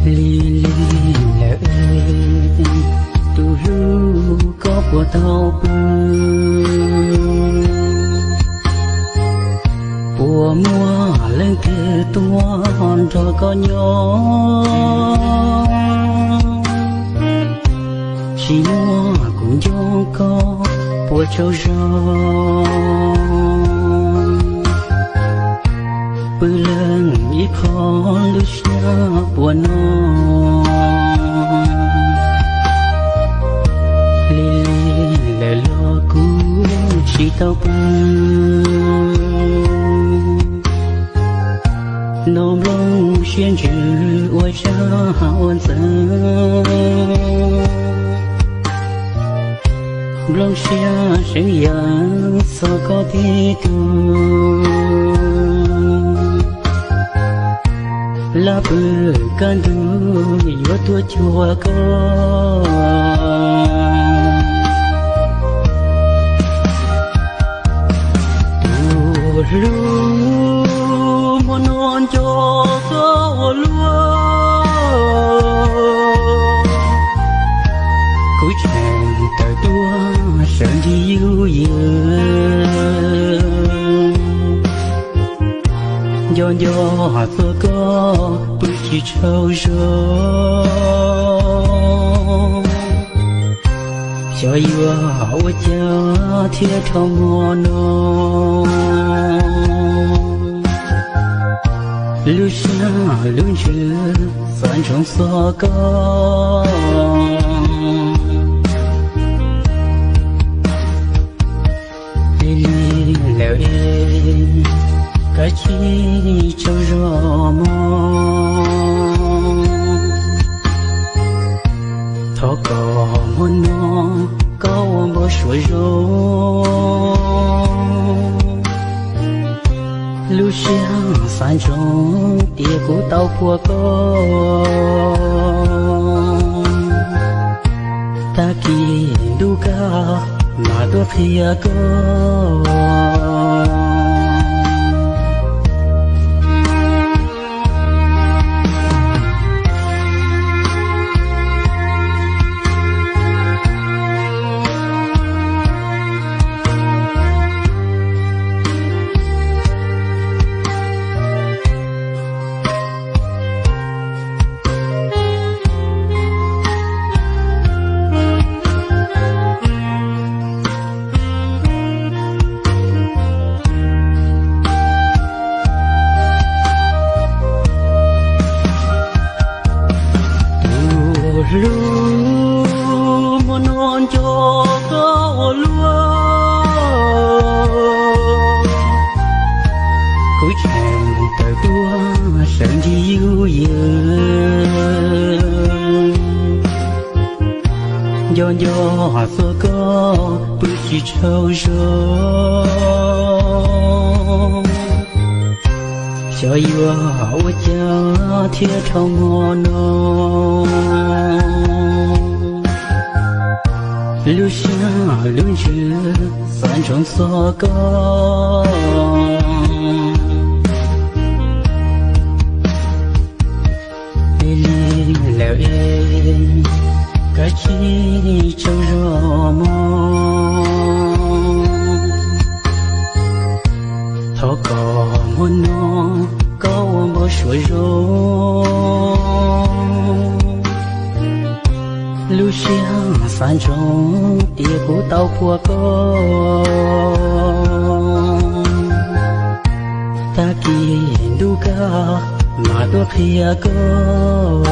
Lig lig lawm, tus hlub koj puas tau pw? Puas muaj leej twg tuaj nrog koj nyob? Tsis muaj kuv nco koj puas tsaug zog. Pw leej ib qho lub siab puas no. Lig lig lawm los kuv tsis tau pw. Noj nplooj siab ntsws ua zaj ua ntxeev. Nplooj siab seev yees txog koj tib tug. Laj pw kaj ntug yuav tuaj cuag koj. Tus hlub muaj no nco koj ua luaj. Kuv tseem tawm tuaj sawv ntsig yuj yws. Nco nco txog koj pw tsis tsaug zog. Xyov yuav ua cas thiaj dhau hmo no. Lub siab lub ntsws xav ntsoov txog koj. Lig lig lawm, kav tsij tsaug zog mog. Thov kom hmo no koj ua npau suav zoo. Lub siab xav ntsoov tias kuv tau puag koj. Tag kis ntuj kaj mam tuaj qhia koj. Tus hlub muaj no nco koj ua luaj. Kuv tseem tawm tuaj sawv ntsig yuj yws. Nco nco txog koj pw tsis tsaug zog. Xyov yuav ua cas thiaj dhau hmo no. Lub siab lub ntsws xav ntsoov txog koj. Lig lig lawm, kav tsij tsaug zog mog. Thov kom hmo no koj ua npau suav zoo. Lub siab xav ntsoov tias kuv tau puag koj. Tag kis ntuj kaj mam tuaj qhia koj.